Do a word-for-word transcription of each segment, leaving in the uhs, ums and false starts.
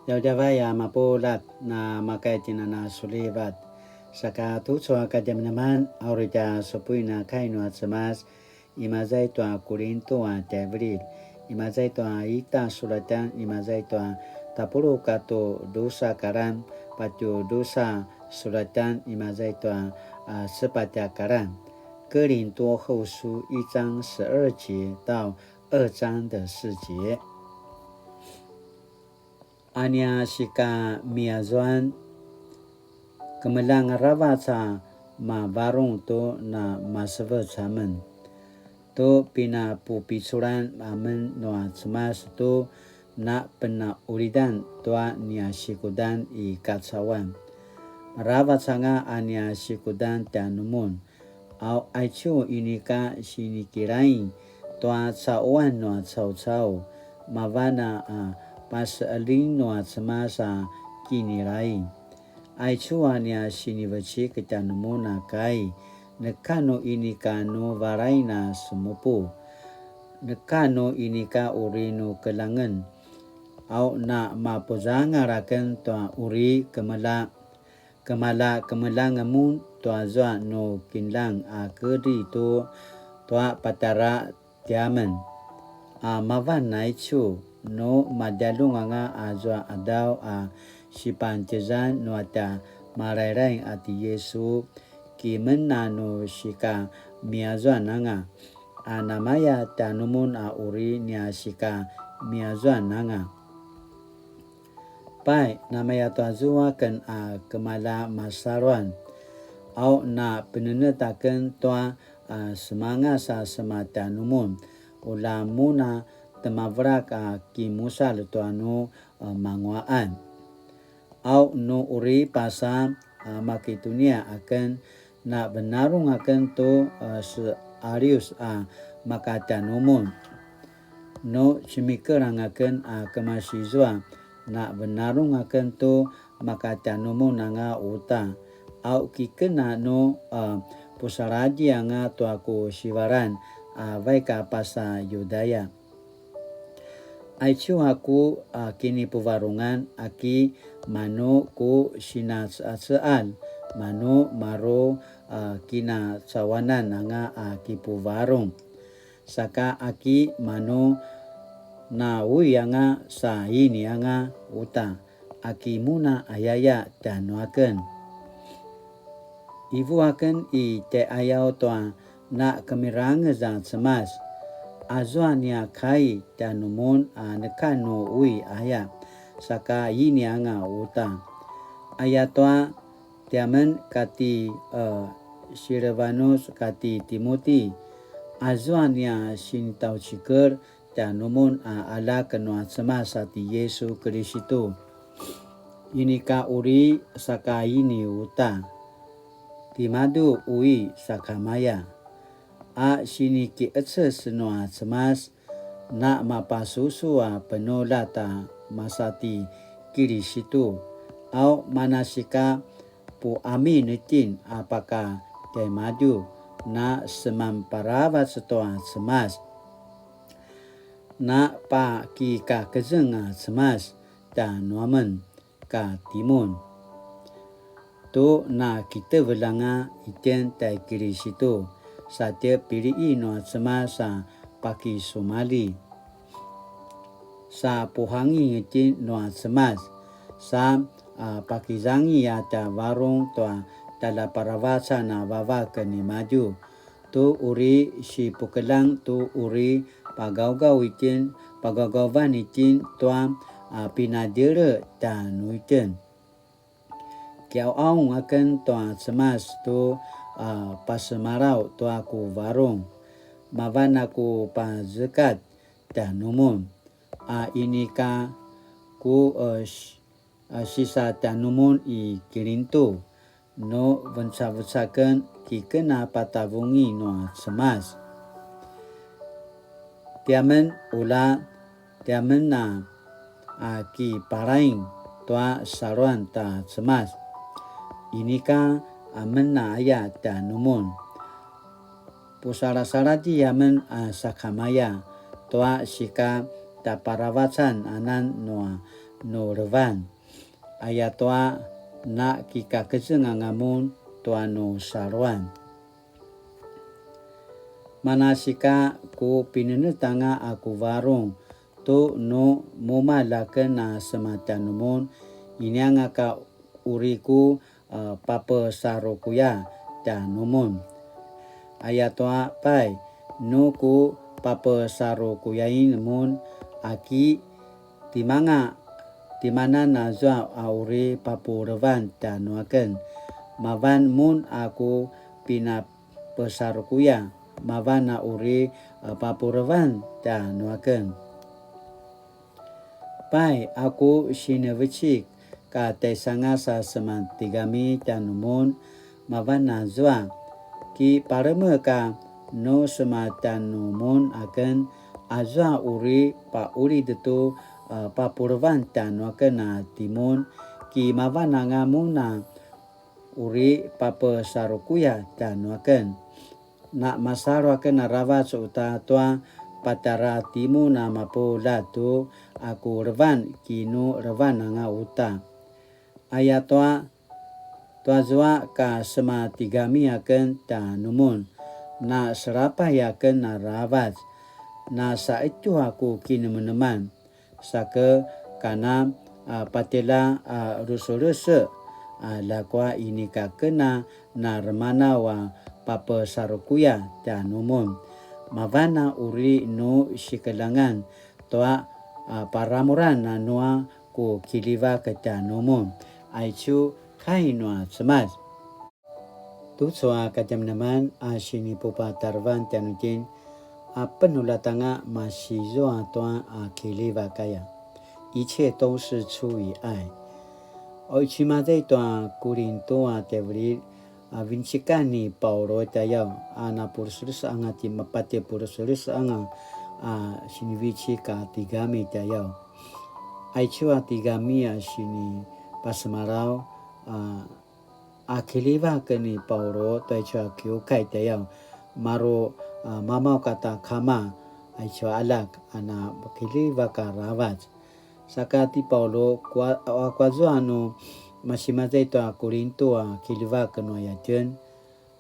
Djavadjavay a mapuljat, na makaitjinana sulivat. Saka tucu a kadjamadjaman, a uri tja supuin a kai nua Cemas, imaza i tua Kulintu a tjaivililj, imaza i tua ita sulatjan, imaza i tua tapuluq katua drusa karan, patje drusa sulatjan, imaza i tua, a, sepatj a karan. 哥林多後書一章十二節到二章的四節。 A nia sikamiyazuan, kemeljang aravac a mavarung tu na masevec amen, tu pinapupiculan amen nua Cemas tu na penaulidan tua nia sikudan i kacauan. Aravac anga a nia sikudan tjanumun, au aicu inika sinikilaing tua cauan nua caucau, mavan a paseqeljing nua Cemas a kinilaing. Aicu a nia sinivecik tjanumun a kai, neka nu inika nu valain a semupu, neka nu inika uri nu keljangen, au na mapuzangal aken tua uri kemelja kemalja kemeljang mun tuazua nu kinljang a kedri tu tua patjara tiamen. A mavan aicu, nu madjaljun anga azua qadaw a sipantjezan nua tja Malailaing a ti Yisu, kimen a nu sikamiyazuan anga, a namaya tjanumun a uri nia sikamiyazuan anga. Pai, namaya tuazua aken a kemalja masaluan, au na penenet aken tua, a, semangas a sema tjanumun, ula mun a temavelak a kimusalj tua nu, a, manguaqan. Au nu uri pasa, a, Makitunia aken, na venarung aken tu, a, sealius a maka tjanumun. Nu cemikel anga aken a kemasizua, na venarung aken tu maka tjanumun anga uta. Au kiken a nu, a, pusaladji anga tua ku sivalan a vaik a pasa Yudaya. Aicu a ku, a, kinipuvarungan aki manu ku sinaceaceal, manu maru, a, kinacawanan anga a kipuvarung. Saka aki manu na ui anga sa ini anga uta, aki mun a ayaya tjanuaken. Ivu aken i tjaiqayaw tua na kemirangez a Cemas, azua nia kai tjanumun a neka nu ui aya, saka ini anga uta. Ayatua tiamen kati, e, Silevanus kati Timuti, azua nia sinitaucikel tjanumun a aljak nua Cemas a ti Yisu Kilisitu. Inika uri saka ini uta. Timadju ui sakamaya. A sinikiqeces nua Cemas, na mapasusu a penuljat a masa ti Kilisitu, au manasika puamin itjen a paka tjaimadju, na semanparavac tua Cemas, na pakikakezeng a Cemas tjanuamen ka timun. Tu na kitevelj anga itjen tjai Kilisitu, sa tje piliqi nua Cemas a pakisumalji. Sa puhanging itjen nua Cemas, sa, a, pakizangi a tja varung tua tjaljaparavacan a vavak nimadju, tu uri sipukeljang tu uri pagawgaw itjen, pagawgawan itjen tua, a, pinadjele tjanuitjen. Kiqauqaung aken tua Cemas tu, a, pasemalaw tua ku varung. Mavan a ku pazekatj tjanumun. A inika ku, e, s-, a, sisa tjanumun i Kilintu, nu vencavecaken kiken a patavungi nua Cemas. Tiamen ula, tiamen a, a kipalaing tua saluan ta Cemas. Inika amen a aya tjanumun. Pusalasaladji amen a sakamaya tua sika tjaparavacan anan nua nu levan. Ayatua na kikakezeng anga mun tua nu saluan. Manasika ku pinenetj anga a ku varung tu nu mumalj aken a sema tjanumun, inianga ka uri ku, a, papesarukuya tjanumun. Ayatua pai, nu ku papesarukuyain mun, aki timanga, timanan azua a uri papulevan tjanuaken. Mavan mun a ku pinapesarukuya, mavan a uri, a, papulevan tjanuaken. Pai, a ku sinevecik ka tjaisangas a sema tigami tjanumun, mavan azua. Kipalemek a nu sema tjanumun aken, azua uri paulid tu, a, papulevan tjanuaken a timun, ki mavan anga mun a uri papesarukuya tjanuaken. Na masalu aken aravac uta tua patjara timun a mapuljat tu a ku levan, ki nu levan anga uta. Ayatua, tuazua ka sema tigami aken tjanumun, na selapay aken aravac, na saqetju a ku kinemeneman, saka kana, a, patjela, a, lusuluse, a, ljakua inika ken a na remanaw a papesarukuya tjanumun. Mavan a uri nu sikeljangan tua, a, paramuran a nua ku kiljivak tjanumun. Aicu kai nua Cemas. Tucu a kadjamadjaman a sinipupatarevan tjanuitjen, a penuljat anga masizua tua a kiljivak aya. 一切都是出于爱. Au, icu imaza i tua Kurintu a tjaivililj, a, vinecikan ni Paulu tjayaw, a, na puleseles anga ti mapatje puleseles anga, a, sinivecik a tigami tjayaw. Aicu a tigami a sinipasemalaw, a, a kiljivak ni Paulu tua aicu a kiukai tjayaw, maru, a, mamaw kata kama, aicu a aljak, a na kiljivak aravac. Saka ti Paulu, kua-, a, kuazua nu masimaza i tua Kurintu a kiljivak nu aya tjen,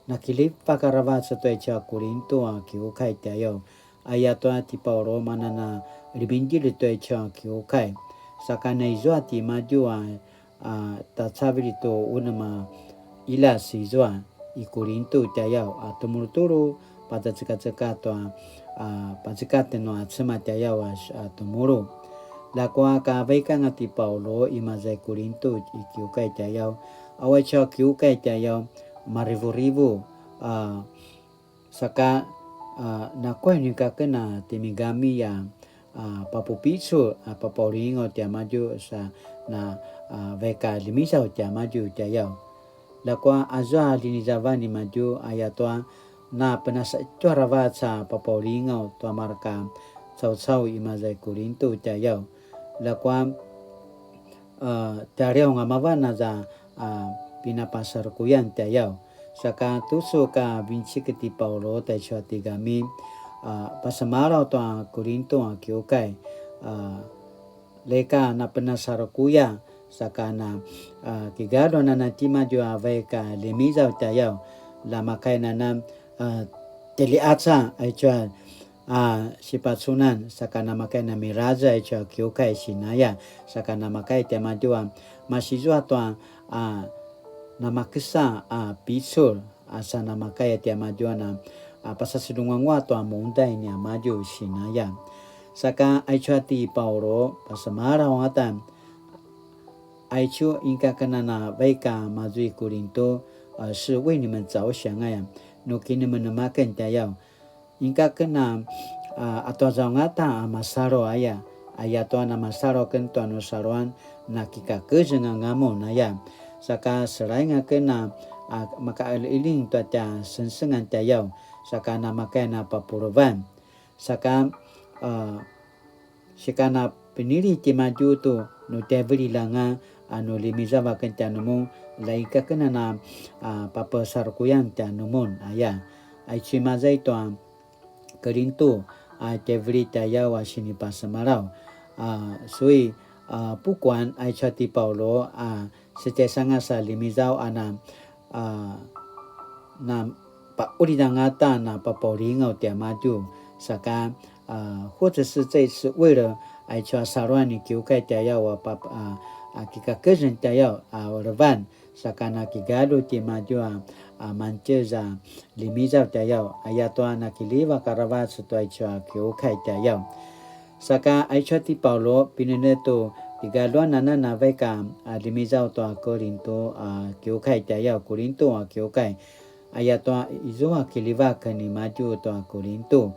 na kiljivak aravac tua aicu a Kurintu a kiukai tjayaw. Ayatua ti Paulu mana na limingdjilj tua aicu a kiukai. Saka na izua timadju a, a, tacavilj tu unem a qiljas izua i Kurintu tjayaw, a, temulutulu pacacekaceka tua, a, pacekate nua Cemas tjayaw a, a, temulu. Ljakua ka vaik anga ti Paulu imaza i Kurintu i kiukai tjayaw, a, aicu a kiukai tjayaw marivurivu, a, saka, a, nakuya nu ika ken a timigami a, a, papupicul, a, papaulingaw tiamadju sa na, a, vaik a ljemizaw tiamadju tjayaw. Ljakua azua ljinizavan nimadju ayatua na penasaqetju aravac a papaulingaw tua mareka caucau imaza i Kurintu tjayaw. Ljakua, a, tjaliaw nga mavan aza, a, pinapasarukuyan tjayaw. Saka tucu ka vinecik ti Paulu taicu a tigami, a, pasemalaw tua Kurintu a kiukai, a, leka na penasarukuya, saka na, a, kigalju anan timadju a vaik a ljemizaw tjayaw, la makaya anan, a, tjaliaca aicu a, a, sipacunan, saka na makaya na miraza aicu a kiukai sinaya, saka na makaya tiamadju a masizua tua, a, namakesa a picul, a, sa na makaya tiamadju a na, a, pasasedunguangua tua mundai niamadju sinaya. Saka aicu a ti Paulu, pasemalaw ata, aicu ika ken a na vaik a mazua i Kurintu, a, 是為你們著想 aya, nu kinemenem aken tjayaw. Ika ken a, a, atuazaw angata a masalu aya, ayatua na masalu aken tua nu saluan, na kikakezeng anga mun aya. Saka selaing aken a, a, makaililing tua tja sengsengan tjayaw, saka na makaya na papuluvan. Saka, a, sika na pinili timadju tu nu tjaivililj anga, a, nu ljemizaw aken tjanumun, la ika ken a na, a, papesarukuyan tjanumun aya. Aicu imaza i tua Kurintu a tjaivililj tjayaw a sinipasemalaw. A, sui, a, pukuan aicu a ti Paulu a setjaisangas a ljemizaw a na, a, na pa'ulid angata na papaulingaw tiamadju, saka, a, 或者是这一次为了 aicu a saluan ni kiukay tjayaw a, pap-, a, a, kikakezeng tjayaw a levan, saka na kigalju timadju a, a, mangtjez a ljemizaw tjayaw, ayatua na kiljivak aravac tua aicu a kiukay tjayaw. Saka aicu a ti Paulu, pinenetj tu kigaljuan anan a vaik a, a, ljemizaw tua Kurintu a kiukay tjayaw, Kurintu a kiukay. Ayatua izua kiljivak nimadju tua Kurintu.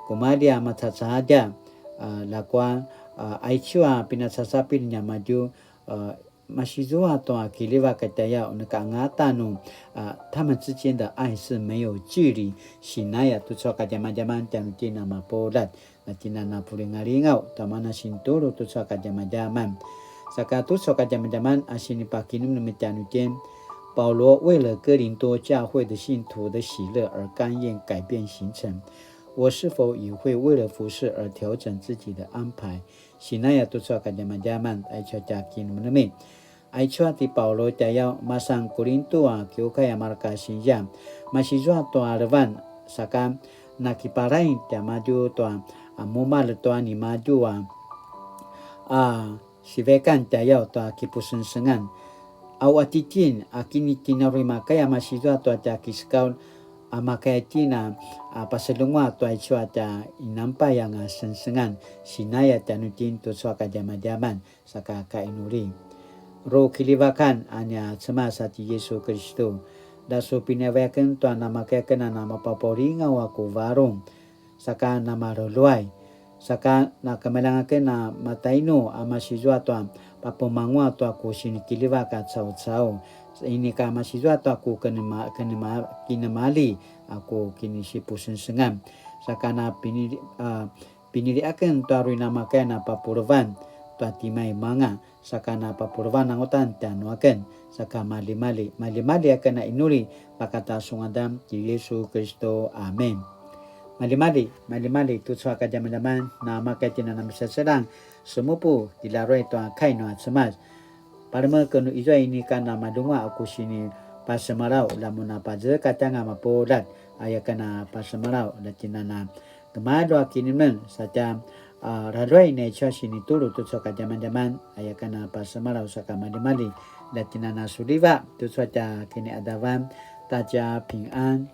Kumalji a macacadja, a, ljakua, a, aicu a pinacacapilj niamadju, a, masizua tua kiljivak tjayaw, neka angata nu, a, 他們之間的愛是沒有距離, sinaya tucu a kadjamadjaman tjanuitjen a mapuljat, na tjen a na pulingalingaw, ta mana sinitulu tucu a kadjamadjaman. Saka tucu a kadjamadjaman a sinipakinemnem tjanuitjen, 保罗为了哥林多教会的信徒的喜乐而甘愿改变行程。我是否也会为了服事而调整自己的安排？ Sinaya tucu a kadjamadjaman, aicu a tja kinemenemen. Aicu a ti Paulu tjayaw, masan Kurintu a kiukay a marka sinzia, masizua tua levan, saka nakipalaing tiamadju tua, a, mumalj tua nimadju a, a, sivaikan tjayaw tua kipusengsengan. Au a titjen, a kini tinaruy makaya masizua tua tja kisekaul, a makaya tjen a, a paseljenguaq tua aicu a tja inampay anga sengsengan, sinaya tjanuitjen tucu a kadjamadjaman, saka kainuli. Ru kiljivakan a nia Cemas a ti Yisu Kiristu, la su pinavai aken tua namakaya aken a namapapaulingaw a ku varung, saka namaluluay, saka nakemeljang aken a matainu a masizua tua papemanguaq tua ku sinikiljivak a caucau, inika masizua tua ku kenema-, kenema-, kinemali a ku kinisipusengsengan, saka na pinili-, a, pinili aken tua ru namakaya a papulevan tua timaimanga, saka na papulevan anga uta tjanuaken, saka maljimalji, maljimalji aken a inuli, pakata su ngadan ti Yisu Kiristu. Amin. Maljimalji, maljimalji tucu a kadjamadjaman, namakaya tjen a namisaseljang, semupu, kilaruay tua kai nua Cemas. Palemek nu izua inika namalunguaq a ku sinipasemalaw, la mun a pazekatj anga mapuljat, aya aken a pasemalaw, la tjen a na kemalju a kinemenem, satja, a, raluay naicu a sinitulu tucu a kadjamadjaman, aya aken a pasemalaw saka maljimalji, la tjen a na suliva tucu a tja kiniqadavan, ta tja pingan.